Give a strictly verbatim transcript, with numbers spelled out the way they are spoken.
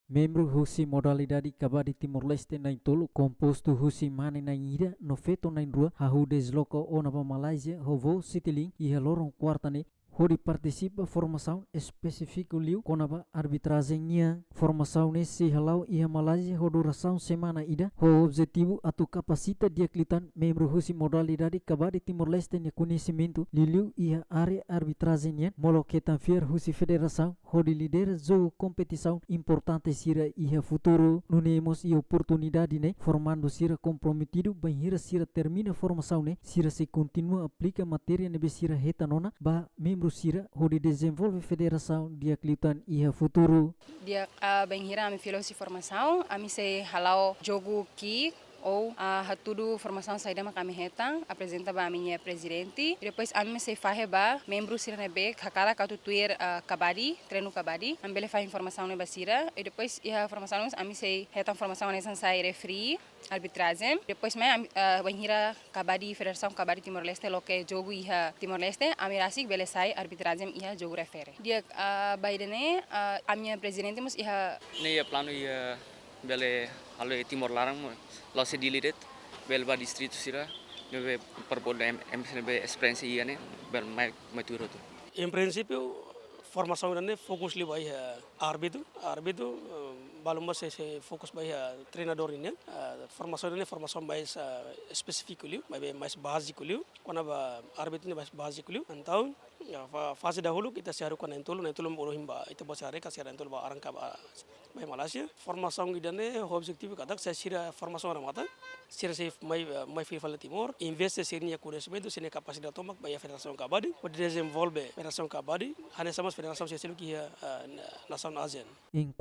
Membru husi modalidade kabadi Timor-Leste na'in-tolu, kompostu husi mane na'in-ida no feto na'in-rua, hahú desloka ona ba Malázia ho voo Citilink iha loron kuarta ne'e, hodi partisipa formasaun espesífiku liu kona-ba arbitrajen nian. Formasaun ne'e sei hala'o iha Malázia ho durasaun semana ida, ho objetivu atu kapasita di'ak liután membru husi modalidade kabadi Timor-Leste nia koñesimentu liuliu iha área arbitrajen nian, molok hetan fiar husi federasaun hodi lidera jogu kompetisaun importante sira iha futuru. Nune'e mós iha oportunidade ne'e, formandu sira komprometidu bainhira sira termina formasaun ne'e, sira sei kontinua aplika matéria ne'ebé sira hetan ona ba membru sira hodi dezenvolve federasaun di'ak liután iha futuru. Di'ak, ah, bainhira ami fila husi formasaun, ami sei hala'o jogu ki'ik ou, ah, hatudu formasaun saida mak ami hetan, aprezenta ba ami-nia prezidente. I depois ami sei fahe ba membru sira ne'ebé hakarak atu tuir, ah, kabadi, treinu kabadi. Ami bele fahe informasaun ne'e ba sira. I depois iha formasaun ne'e ami sei hetan formasaun hanesan sai refri, arbitrajen. Depois mai ami, ah, bainhira kabadi, Federasaun Kabadi Timor-Leste loke jogu iha Timor-Leste, ami rasik bele sai arbitrajen iha jogu refere. Di'ak, ah, ba ida-ne'e, ah, ami-nia prezidente mós iha. Ne'e iha planu iha bele halo iha Timor laran mós, la'ós iha Dili de'it, bele ba distritu sira, ne'ebé para poder em, em, ne'ebé esperiénsia iha ne'e, bele mai, mai tuir hotu. Em princípio, formasaun ida-ne'e fokus liu ba iha árbitru, árbitru, eh, balu mós sei, sei fokus ba iha treinadór nian. Ah, formasaun ida-ne'e formasaun mais, ah, espesífiku liu, mais, mais báziku liu, kona-ba árbitru ne'e mais báziku liu. Entaun, iha fa-, faze dahuluk ita sei haruka na'in-tolu, na'in-tolu mós ohin ba, ita-boot sei haree katak sira na'in-tolu ba arranka ba, ba iha Malázia. Formasaun ida-ne'e ho objetivu katak se sira formasaun remata, sira sei mai, eh, mai fila fali Timor, investe sira-nia koñesimentu, sira-nia kapasidade tomak ba iha Federasaun Kabadi, hodi dezenvolve Federasaun Kabadi, hanesan mós federasaun sira seluk iha, eh, na-, nasaun ASEAN. Enkuantu